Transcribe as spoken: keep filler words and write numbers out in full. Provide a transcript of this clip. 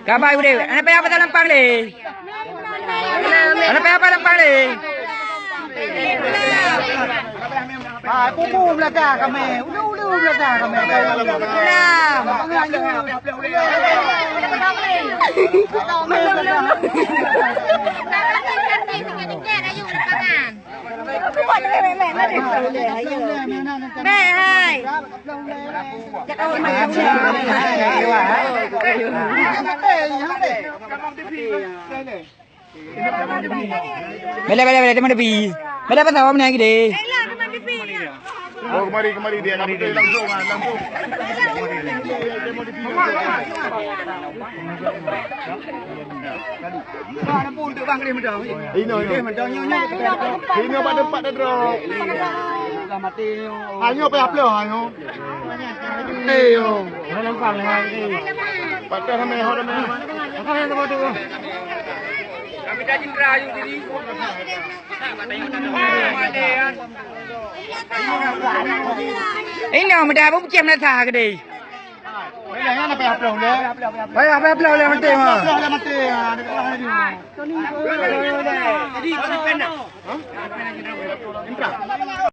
Kabai udeh, anak payah pasal lempang leh. Anak payah pasal lempang leh. Ah, pupu belakang kami. Ulu-ulu belakang kami. Belum. Bèk hai. Bèk, bèk, bèk, teuma tepi. Bèk, bèk, bèk, teuma tepi. Oh, kemari, kemari dia nak betul langsung ah, langsung. Ino, ino. Ino bak tempat dah drop. Hanyo payah ploh, hanyo. Eh, yo. Patah ramai, ho ramai. Kami dah jendera, yuk, diri. Ini orang muda apa macam nak sah ke deh? Payah, payah pula uleh. Payah, payah pula uleh mati mah. Payah pula uleh mati, ha, dekat lah dia. Jadi, kalau kena. Ha?